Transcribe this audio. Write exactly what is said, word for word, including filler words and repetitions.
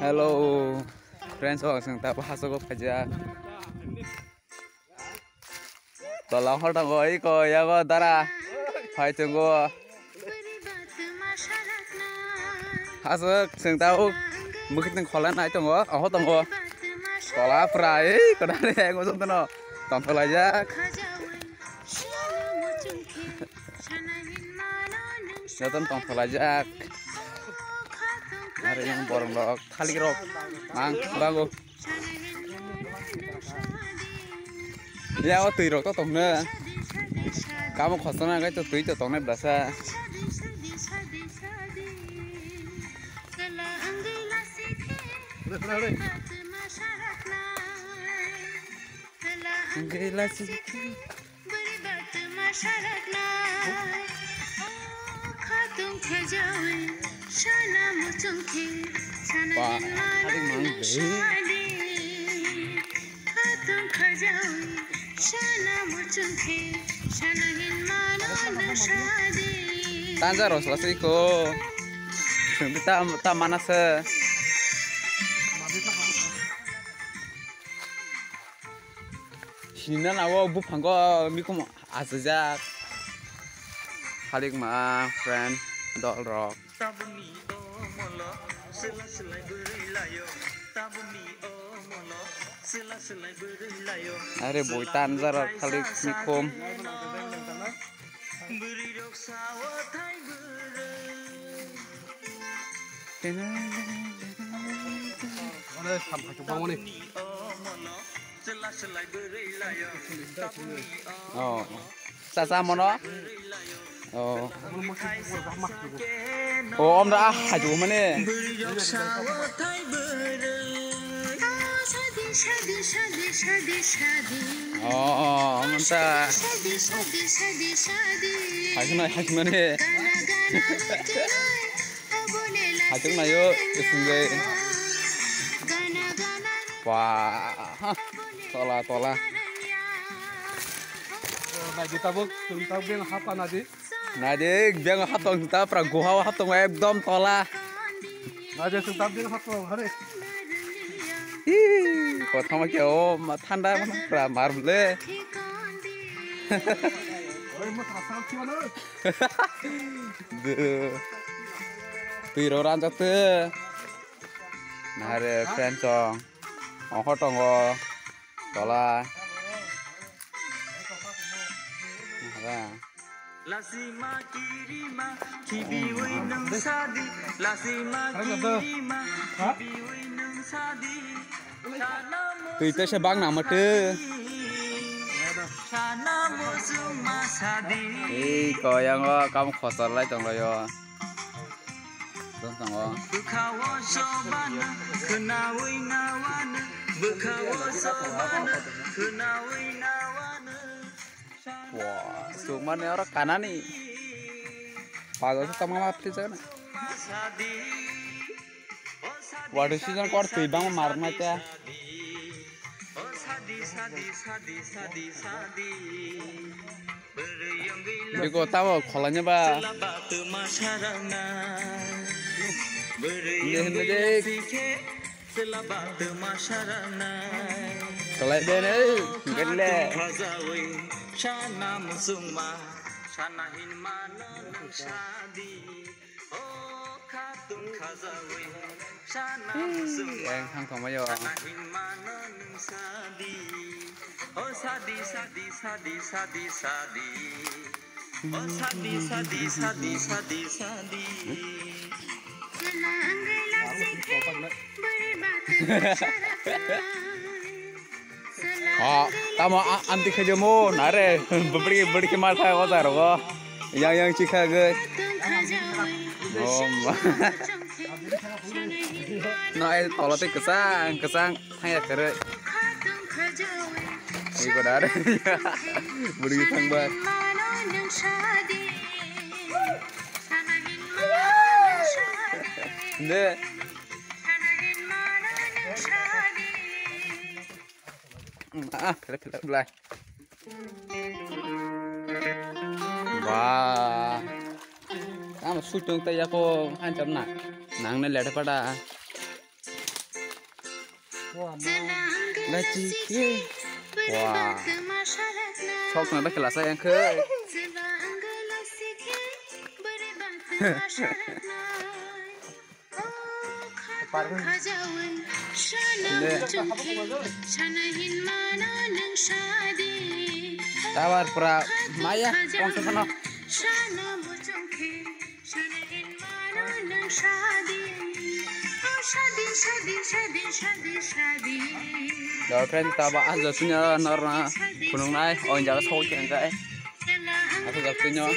Hello, friends, o chwng tabuk hasogo phaijak. Tola hor tongo, iko yago dara phai tongo. Hasuk chwng tabuk mwkhitwng khola nai tongo, oho tongo. Tola pura, ei, kodani, ei, ngosok tono. Tongthok laijak. Jotono tongthok laijak. Aro yang borok rok, thalik rok, mang, bango. Ya, o twi rok to tongno. Kamo khosona gai to twi to tongnai blasa. Gela si. Ba, hari mang deh. Tanja rosla siko. Sungbi ta, ta mana se. Sinina nawo buphango mikum asajak. Halikma friend dol rok. Are boi tanjaro khalik mikhum. Ore, sam phai tong bangmani. Oh. Chacha mono. Oh. Oh, omra ah, haju mane. Oh, oh, omra. Haju na, haju mane. Haju na yo, isingge. Wah, tola, tola. Naidi tabuk, chwng tabuk beng hapa naidi. Naidi beng haptong ta pra guha haptong ekdom tola. Naidi chwng tabuk beng haptong hare. Ih, kothoma ke o ma thanda mana pra mar bole. Oi, mo thasa ki mana? Twi ro ranjak te. Nare friend chong. Ongkho tongo. Tola. Nara. Lasima kirima khibiwi nung sadi. Lasima kirima khibiwi nung sadi. Twi tese bang nang mate. Sana musung ma sadi. Ei koyango kam khosor lai tong layo. Tong tongo. Bwkha-o sobano khwnawi nawano, bwkha-o sobano khwnawi nawano. Wah, chukmani oro kanani. Pago se tongma ma phi jana. Water season kor twi bang mar na ta. Biko tamo kholanya ba. Hindi, hindi, hindi. Kalai de ne, gelle. Sana musungma, sana hinma nang sadi. O khatung khajawi sana musung yang thang thong mayo. Sana hinmano nung sadi. O sadi, sadi, sadi, sadi, sadi. O sadi, sadi, sadi, sadi, sadi. Ah, tamo a-, anti khajomo nare. Bebri, bebri ke matha o daro go. Yang, yang chikha ge. Oh, ma. No, ai tolo te kesang, kesang thang ya kere. Iko dare. Bebri thang ba. De. Ah, pele pele belai. Wah. Tamo sui tong ta yako hancam na. Nang ne lede pada. Wah. Sok na da kela sa yang khe. Tawar pura maya kong sa sano. Yo friend, taba ajo sino norna kunung nai, o jaga sok keng kai. Aku gak sino.